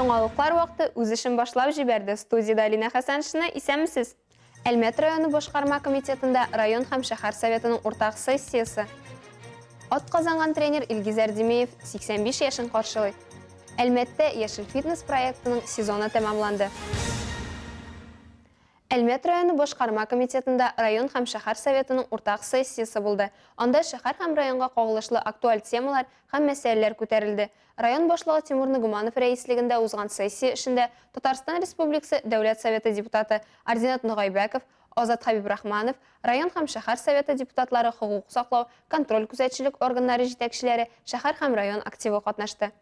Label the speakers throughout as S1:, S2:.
S1: Яңалыклар вакыты үз эшен башлап җибәрде. Студиядә Алинә Хәсәншина, исәнмесез! Әлмәт районы башкарма комитетында район һәм шәһәр советының уртак сессиясе. Ат казанган тренер Илгиз Әрдимеев 85 яшен каршылый. Әлмәттә Яшел фитнес проектының сезоны тәмамланды. Әлмәт районы башкарма комитетында район һәм шәһәр Советының уртак сессиясе булды. Анда шәһәр һәм районга кагылышлы актуаль темалар һәм мәсьәләләр күтәрелде. Район башлыгы Тимур Нагуманов рәислегендә узган сессия эшендә Татарстан Республикасы Дәүләт Советы депутаты Ардинат Ногайбәков, Азат Хәбибрахманов, район һәм шәһәр Советы депутатлары, хокук саклау, контроль-күзәтчелек органнары җитәкчеләре, шәһәр һәм район активы катнашты.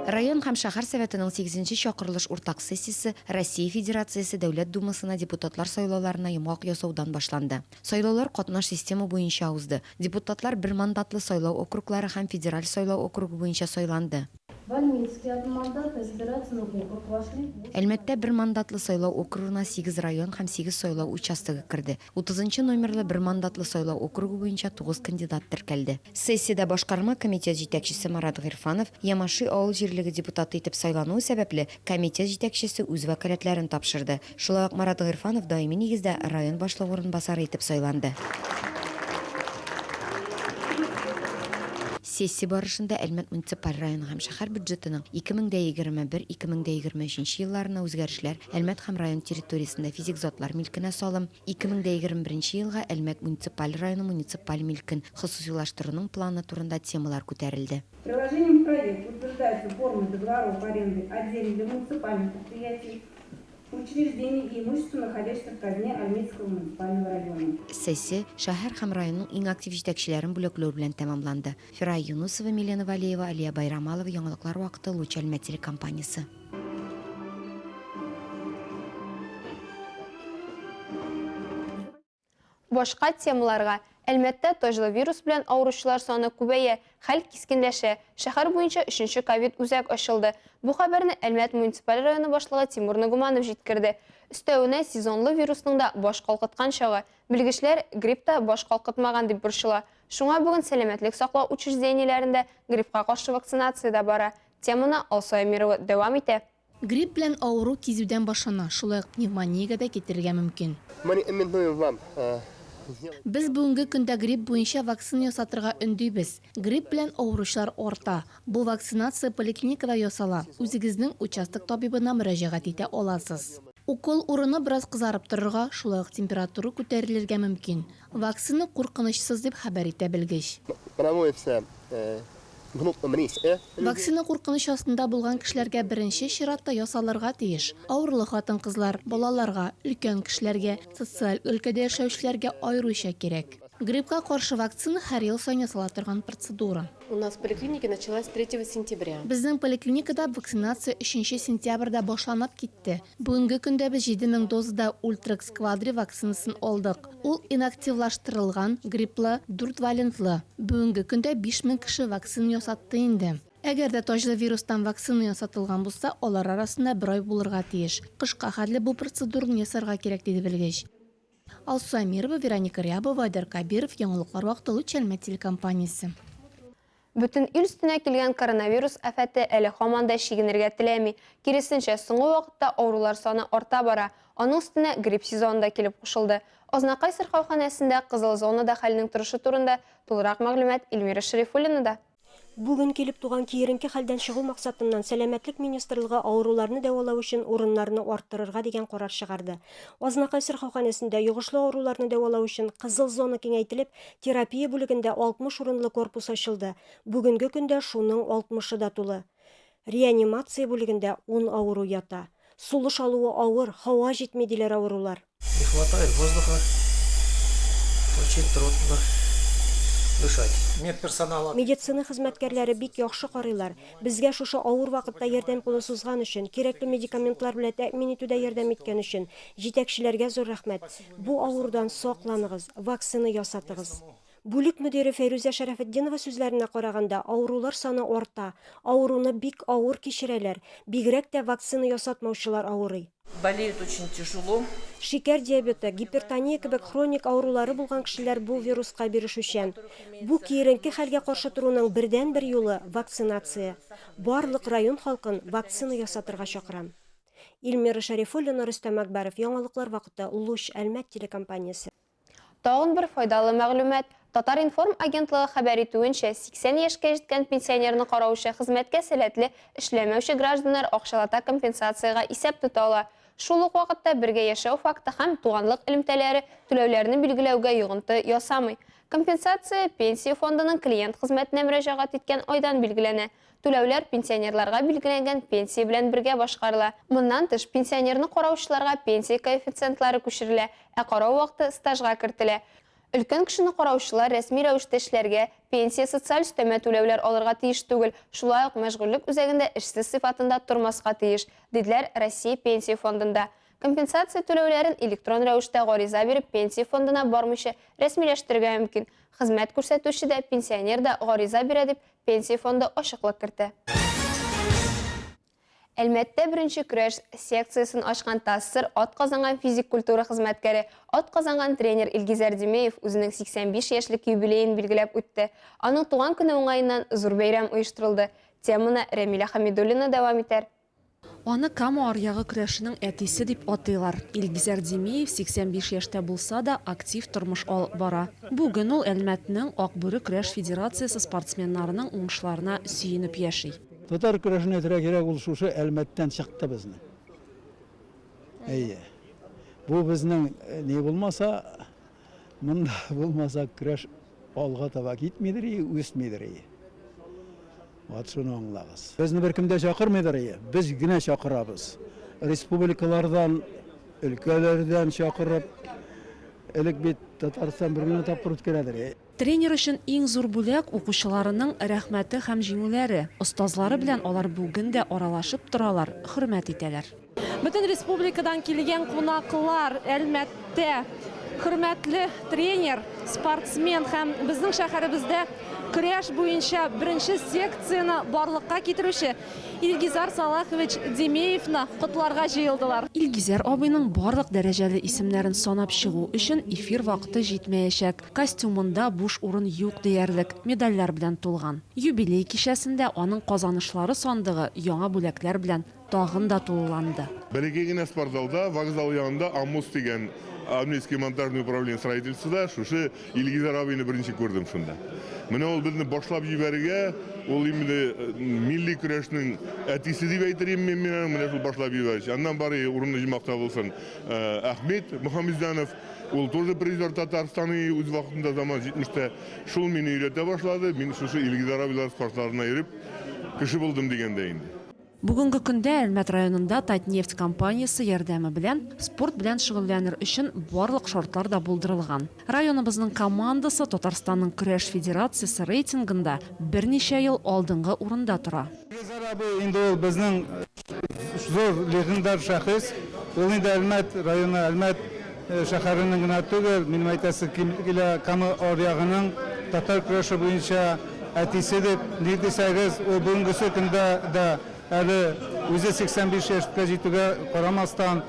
S2: Район һәм шәһәр Советының сигезенче чакырылыш уртак сессиясе Россия Федерациясе Дәүләт Думасына депутатлар сайлауларына йомгак ясаудан башланды. Сайлаулар катнаш система буенча узды. Депутатлар бермандатлы сайлау округлары һәм федераль сайлау округы буенча сайланды.
S3: В Альметьевский одномандатный избирательный округ вошли восемь.
S2: Әлмәттә бермандатлы сайлау округына сигез район һәм сигез сайлау участогы керде. Утызынчы номерлы бермандатлы сайлау округы буенча тугыз кандидат теркәлде. Сессиядә башкарма комитет җитәкчесе Марат Гыйрфанов Ямаши авыл җирлеге депутаты итеп сайлануы сәбәпле, комитет җитәкчесе үз вәкаләтләрен тапшырды. Шулай ук Марат Гыйрфанов даими нигездә район башлыгы урынбасары итеп сайланды. Сессия барышында Әлмәт муниципаль районы һәм шәһәр бюджетының 2021, 2023 елларына үзгәрешләр, Әлмәт һәм район территориясендә физик затлар милкенә салым, 2021 елга Әлмәт муниципаль районы муниципаль милкен хосусыйлаштыруның планы турында темалар күтәрелде.
S4: Приложением к проекту утверждаются формы договоров аренды отдельно для муниципальных предприятий, учреждений и имущества, находящихся в казне Альметьевского муниципального района.
S2: Сессия шәһәр һәм районның иң актив җитәкчеләрен бүләкләү белән тәмамланды. Фирая Юнысова, Милена Вәлиева, Алия Байрамалова, Яңалыклар вакыты, Луч Әлмәт телекомпаниясе.
S1: Башка темаларга. Әлмәттә таҗлы вирус белән авыручылар саны күбәя, хәл кискенләшә. Шәһәр буенча өченче ковид-үзәк ачылды. Бу хәбәрне Әлмәт муниципаль районы башлыгы Тимур Нагуманов җиткерде. Өстәвенә, сезонлы вирусның да баш калкыткан чагы. Белгечләр, грипп та баш калкытмаган дип борчыла. Шуңа бүген сәламәтлек саклау учреждениеләрендә гриппка каршы вакцинация дә бара. Теманы Алсу Әмирова дәвам итә.
S5: Грипп белән авыру кизүдән башлана, шулай ук пневмониягә дә китерергә мөмкин. Без бүгенге көндә грипп буенча вакцина ясатырга өндибез. Грипп белән авыручылар арта. Бу вакцинация поликлиникада ясала, үзегезнең участок табибына мөрәҗәгать итә аласыз. Укол урыны бераз кызарып торырга, шулай ук температура күтәрелергә мөмкин. Вакцина куркынычсыз, дип хәбәр итә белгеч. Вакцина куркыныч астында булган кешеләргә беренче чиратта ясалырга тиеш. Авырлы хатын-кызлар, балаларга, өлкән кешеләргә, социаль өлкәдә яшәүчеләргә аеруча кирәк. Гриппка каршы вакцина һәр ел саен ясала торган процедура.
S6: У нас в поликлинике началась третьего сентября.
S5: Безнең поликлиникада вакцинация өченче сентябрьдә башланып китте. Бүгенге көндә без 7000 дозада Ультракс Квадри вакцинасын алдык. Ул инактивлаштырылган, грипплы, дүртвалентлы. Бүгенге көндә 5000 кеше вакцина ясатты инде. Әгәр дә таҗлы вирустан вакцина ясатылган булса, алар арасында бер ай булырга тиеш. Кышка хәтле бу процедураны ясарга кирәк, диде белгеч. Алсу Әмирова, Вероника Рябова, Айдар Кабиров, Яңалыклар вакыты, Луч Әлмәт телекомпаниясе.
S1: Бөтен ил өстенә килгән коронавирус афәте әле һаман да чигенергә теләми. Киресенчә, соңгы вакытта авырулар саны арта бара. Аның өстенә грипп сезоны да килеп кушылды. Азнакай сырхауханәсендә кызыл зонада хәлнең торышы турында тулырак мәгълүмат Эльмира Шәрифуллинада.
S7: Бүген килеп туган киеренке хәлдән чыгу максатыннан Сәламәтлек министрлыгы авыруларны дәвалау өчен урыннарны арттырырга дигән карар чыгарды. Азнакай сырхауханәсендә йогышлы авыруларны дәвалау өчен кызыл зона киңәйтелеп, Терапия бүлегендә 60 урынлы корпус ачылды, бүгенге көндә шуның алтмышы да тулы. Реанимация бүлегендә ун авыру ята. Сулыш алуы авыр, һава җитми, диләр авырулар.
S8: Не хватает воздуха, очень трудно дышать. Медперсонал.
S7: Медицина хезмәткәрләре бик яхшы карыйлар. Безгә шушы авыр вакытта ярдәм кулы сузган өчен, кирәкле медикаментлар белән тәэмин итүдә ярдәм иткән өчен җитәкчеләргә зур рәхмәт. Бу авырудан сакланыгыз, вакцина ясатыгыз. Бүлек мөдире Фәйрүзә Шәрәфетдинова сүзләренә караганда, авырулар саны арта, авыруны бик авыр кичерәләр, бигрәк тә вакцина ясатмаучылар авырый.
S9: Болеют очень тяжело.
S7: Шикәр диабеты, гипертония кебек хроник авырулары булган кешеләр бу вируска бирешүчән. Бу киеренке хәлгә каршы торуның бердәнбер юлы, вакцинация. Барлык район халкын вакцина ясатырга чакырам. Эльмира Шәрифуллина, Рөстәм Әкбәров, Яңалыклар вакыты, Луч, Әлмәт телекомпаниясе.
S1: Тагын бер файдалы мәгълүмат. Татар-информ агентлыгы хәбәр итүенчә, 80 яшькә җиткән пенсионерны караучы, хезмәткә сәләтле, эшләмәүче гражданнар акчалата компенсациягә исәп тота ала. Шул ук вакытта бергә яшәү факты һәм туганлык элемтәләре түләүләрне билгеләүгә йогынты ясамый. Компенсация Пенсия фондының клиент хезмәтенә мөрәҗәгать иткән айдан билгеләнә. Түләүләр пенсионерларга билгеләнгән пенсия белән бергә башкарыла. Моннан тыш, пенсионерны караучыларга пенсия коэффициентлары күчерелә, ә карау вакыты стажга кертелә. Өлкән кешене караучылар рәсми рәвештә эшләргә, пенсия, социаль өстәмә түләүләр алырга тиеш түгел, шулай ук мәшгульлек үзәгендә эшсез сыйфатында тормаска тиеш, диделәр Россия Пенсия фондында. Компенсация түләүләрен электрон рәвештә гариза биреп Пенсия фондына бармыйча рәсмиләштерергә мөмкин. Хезмәт күрсәтүче дә, пенсионер да гариза бирә дип Пенсия фонды ачыклык кертә. Әлмәттә беренче көрәш секциясен ачкан ТАССР атказанган физик культура хезмәткәре, атказанган тренер Илгизәр Димеев үзенең 85 яшьлек юбилеен билгеләп үтте. Аның туган көне уңаеннан зур бәйрәм оештырылды. Теманы Рәмилә Хәмидуллина дәвам итәр.
S6: Аны Кама аръягы көрәшенең әтисе дип атыйлар. Илгизәр Димиев 85 яшьтә булса да, актив тормыш алып бара. Бүген ул Әлмәтнең Ак бүре көрәш федерациясе спортсменнарының уңышларына сөенеп яши.
S10: Татар көрәшен әйтергә кирәк, ул шушы Әлмәттән чыкты безнең. Әйе. Бу безнең ни булмаса, монда булмаса көрәш алга таба китмидер и, үсмидер и. Вот шуны аңлагыз. Безне беркем дә чакырмыйдыр и, без генә чакырабыз. Республикалардан, өлкәләрдән чакырып, элек бит Татарстан бер генә тапкыр үткәрәдер и.
S6: Тренер өчен иң зур бүләк, укучыларының рәхмәте һәм җиңүләре. Остазлары белән алар бүген дә аралашып торалар, хөрмәт итәләр. Бөтен республикадан килгән кунаклар, Әлмәттә хөрмәтле тренер, спортсмен һәм безнең шәһәребездә көрәш буенча беренче секцияне барлыкка китерүче Илгизар Салахович Димеевны котларга җыелдылар. Илгизәр абыйның барлык дәрәҗәле исемнәрен санап чыгу өчен эфир вакыты җитмәячәк. Костюмында буш урын юк диярлек, медальләр белән тулган. Юбилей кичәсендә аның казанышлары сандыгы яңа бүләкләр белән тагын да тулыланды.
S11: Бәләкәй генә спортзалда, вокзал янында АМУС дигән Альметьевский монтажный управление строительствода шушы Илгизәр абыйны беренче күрдем шунда. Менә ул безне башлап җибәрергә, ул инде милли көрәшнең әтисе дип әйтер идем мин аның, менә шул башлап җибәрүче. Аннан бары урыны җомакта булсын Әхмет Мөхәммәтҗанов, ул тоже призер Татарстаны үз вакытында заман 70-тә. Шул мине өйрәтә башлады, мин шушы Илгизәр абыйлар спортларына йөреп кеше булдым дигәндәй инде.
S6: Бүгенге көндә Әлмәт районында Татнефть компаниясе ярдәме белән спорт белән шөгыльләнер өчен барлык шартлар да булдырылган. Районыбызның командасы Татарстанның көрәш федерациясе рейтингында берничә ел алдынгы урында тора.
S10: Илгизәр абый инде ул безнең зур легендар шәхес. Ул инде Әлмәт районы, Әлмәт шәһәренең генә түгел, минем әйтәсе килә, Кама аръягының татар көрәше буенча Әтисе дип, ник дисәгез, ул бүгенгесе көндә дә әле үзе 85 яшькә җитүгә карамастан,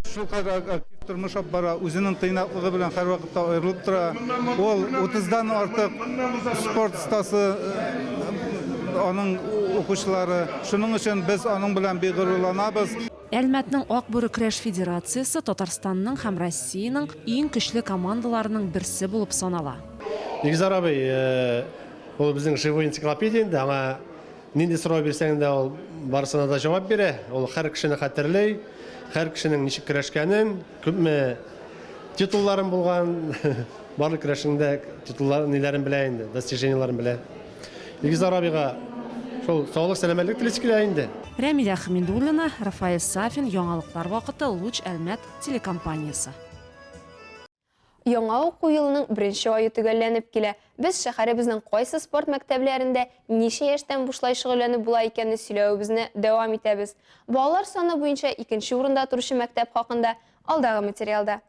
S10: шулкадәр актив тормыш алып бара, үзенең тыйнаклыгы белән һәрвакытта аерылып тора. Ул утыздан артык спорт остасы, аның укучылары. Шуның өчен без аның белән бик горурланабыз.
S6: Әлмәтнең Ак бүре көрәш федерациясе Татарстанның һәм Россиянең иң көчле командаларының берсе булып санала.
S12: Илгизәр абый, ул безнең живой энциклопедия инде, аңа нинди сорау бирсәң дә, ул барысына да җавап бирә. Ул һәр кешене хәтерли, һәр кешенең ничек көрәшкәнен, күпме титулларын булган, барлык көрәшнең дә титулларын, ниләрен белә инде, достижениеләрен белә. Илгизәр абыйга шул саулык, сәламәтлек телисе килә инде.
S6: Рәмилә Хәмидуллина, Рафаэль Сафин, Яңалыклар вакыты, Луч Әлмәт телекомпаниясе.
S1: Яңа уку елының беренче ае төгәлләнеп килә. Без шәһәребезнең кайсы спорт мәктәпләрендә ничә яшьтән бушлай шөгыльләнеп була икәнне сөйләвебезне дәвам итәбез. Балалар саны буенча икенче урында торучы мәктәп хакында алдагы материалда.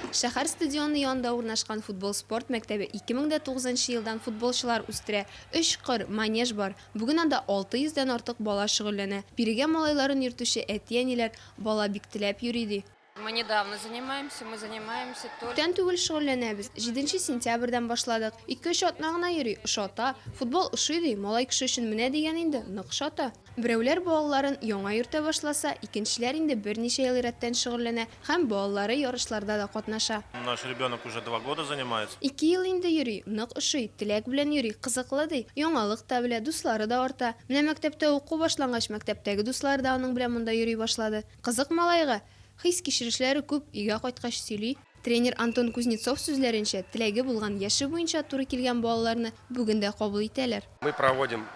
S1: Шәһәр стадионы янында урнашкан футбол спорт мәктәбе 2009 нчы елдан футболчылар үстерә. Өч кыр, манеж бар. Бүген анда 600 дән артык бала шөгыльләнә. Бирегә малайларын йөртүче әти-әниләр, бала бик теләп йөри, ди.
S9: Мы недавно занимаемся, мы занимаемся только.
S1: Күптән түгел шөгыльләнәбез. Җиденче сентябрьдән башладык. Ике-өч атна гына йөри, ошата. Футбол ошый, ди, малай кеше өчен менә дигән инде, нык ошата. Берәүләр балаларын яңа йөртә башласа, икенчеләр инде берничә ел рәттән шөгыльләнә һәм балалары ярышларда да катнаша.
S13: Наш ребенок уже два года занимается.
S1: Ике ел инде йөри, нык ошый, теләк белән йөри, кызыклы, ди. Яңалык та белә, дуслары да арта. Менә мәктәптә уку башлангач, мәктәптәге дуслары да аның белән монда йөри башлады. Кызык малайга! Хис-кичерешләре күп, өйгә кайткач сөйли. Тренер Антон Кузнецов сүзләренчә, теләге булган, яше буенча туры килгән балаларны бүген дә кабул итәләр.
S14: Мы проводим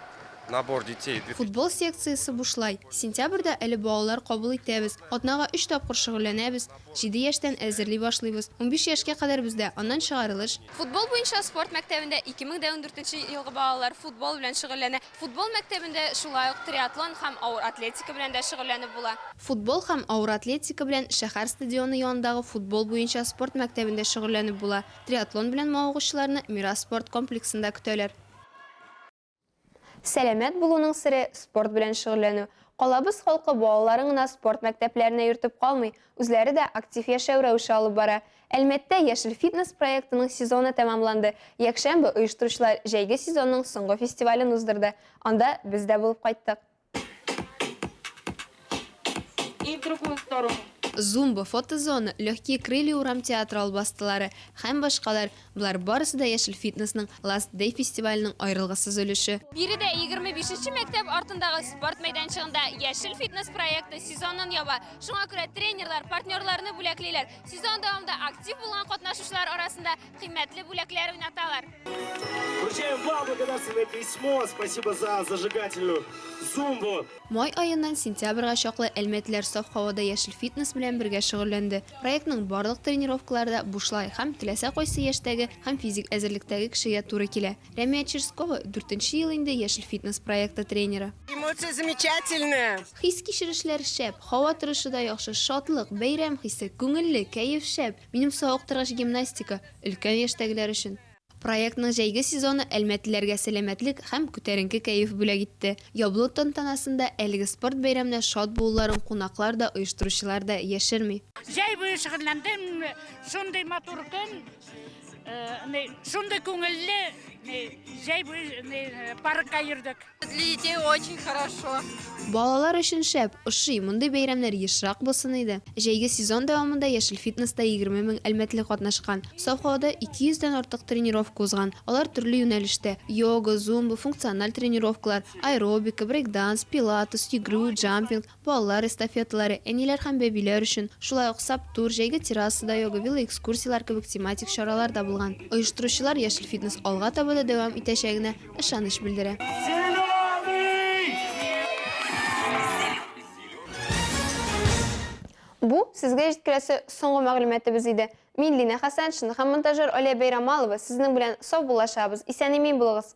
S14: набор детей.
S1: Футбол секциясе бушлай. Сентябрьдә әле балалар кабул итәбез. Атнага өч тапкыр шөгыльләнәбез. Җиде яшьтән әзерли башлыйбыз. 15 яшькә кадәр бездә, аннан чыгарылыш. Футбол буенча спорт мәктәбендә 2014 елгы балалар футбол белән шөгыльләнә. Футбол мәктәбендә шулай ук триатлон һәм авыр атлетика белән дә шөгыльләнеп була. Футбол һәм авыр атлетика белән шәһәр стадионы янындагы футбол буенча спорт мәктәбендә шөгыльләнеп була. Триатлон белән мавыгучыларны Мирас спорт комплексында көтәләр. Сәламәт булуның сере, спорт белән шөгыльләнү. Калабыз халкы балаларын гына спорт мәктәпләренә йөртеп калмый, үзләре дә актив яшәү рәвеше алып бара. Әлмәттә Яшел фитнес проектының сезоны тәмамланды. Якшәмбе оештыручылар җәйге сезонның соңгы фестивален уздырды. Анда без дә булып кайттык.
S15: И в другую сторону.
S1: Зумба, фотозона, Легкие крылья урам театры албастылары һәм башкалар, болар барысы да Яшел фитнесның Last Day фестиваленең аерылгысыз өлеше. Биредә 25 нче мәктәп артындагы спорт мәйданчыгында Яшел фитнес проекты сезонын яба. Шуңа күрә тренерлар партнерларны бүләклиләр. Сезон дәвамында актив булган катнашучылар арасында кыйммәтле бүләкләр уйнаталар.
S16: Вручаем вам благодарственное письмо. Спасибо за зажигательную зумбу.
S1: Май аеннан сентябрьгә чаклы әлмәтлеләр саф һавада яшел фитнес белән бергә шөгыльләнде. Проектның барлык тренировкалары да бушлай һәм теләсә кайсы яшьтәге һәм физик әзерлектәге кешегә туры килә. Рәмия Черскова, дүртенче ел инде Яшел фитнес проекты тренеры.
S15: Эмоции замечательные!
S1: Хис-кичерешләр шәп, һава торышы да яхшы, шатлык, бәйрәм хисе, күңелле, кәеф шәп. Минем савыктыргыч гимнастика, өлкән яшьтәгеләр өчен. Проектның җәйге сезоны әлмәтлеләргә сәламәтлек һәм күтәренке кәеф бүләк итте. Ябылу тантанасында әлеге спорт бәйрәменә шат булуларын кунаклар да, оештыручылар да яшерми.
S15: Җәй буе шөгыльләндем, шундый матур көн. Шундый күңелле җәй буе паркка йөрдек. Для детей очень хорошо.
S1: Балалар өчен шәп, ошый, мондый бәйрәмнәр ешрак булсын иде. Җәйге сезон дәвамында Яшел фитнеста 20 мең әлмәтле катнашкан. Саф һавада 200 дән артык тренировка узган. Алар төрле юнәлештә, йога, зумба, функциональ тренировкалар, аэробика, брейк-данс, пилатес, йөгерү, джампинг, Балалар эстафеталары, әниләр һәм бәбиләр өчен, шулай ук саб-тур, җәйге террасада йога, велоэкскурсияләр кебек тематик чаралар да булган. Оештыручылар Яшел фитнес алга таба да дәвам итәчәгенә ышаныч белдерә. Бу, сезгә җиткерәсе соңгы мәгълүматыбыз иде. Мин Линә Хәсәншина һәм монтажер Алия Бәйрамалова сезнең белән саубуллашабыз. Исән-имин булыгыз!